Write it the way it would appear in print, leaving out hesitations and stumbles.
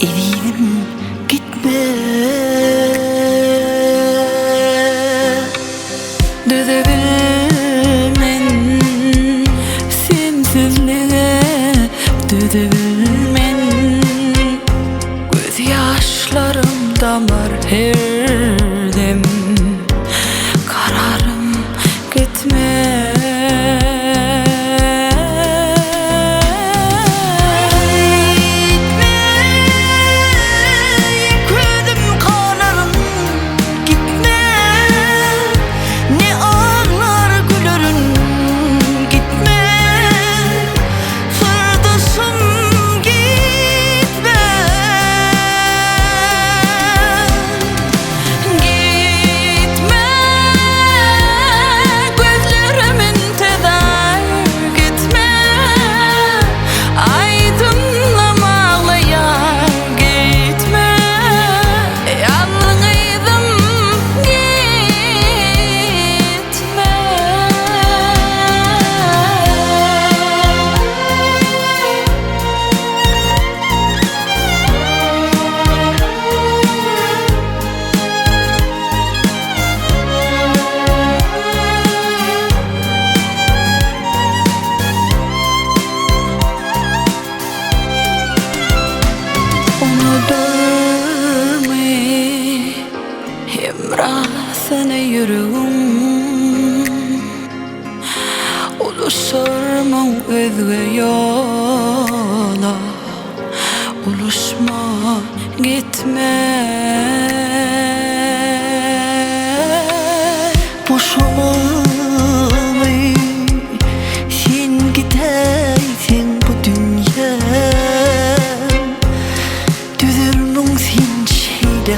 Ezizim gitme. Dözebilmen sensizlige dözebilmen Gözýaşlarym damar her dem Kararym gitme. Gitme Közüm kanarym gitme Ne ağlar gülerin gitme Sırdaşım gitme. Gitme gözlerim intizar gitme Aydınlam ağlayan gitme Yalnızım gitme. Unudurmy hemrasyny ýüregim Ulaşarmyň özge ýola Ulaşma gitme. Boşamamy sen gidäýseň bu dünýäm Düzermiň sen şeýle.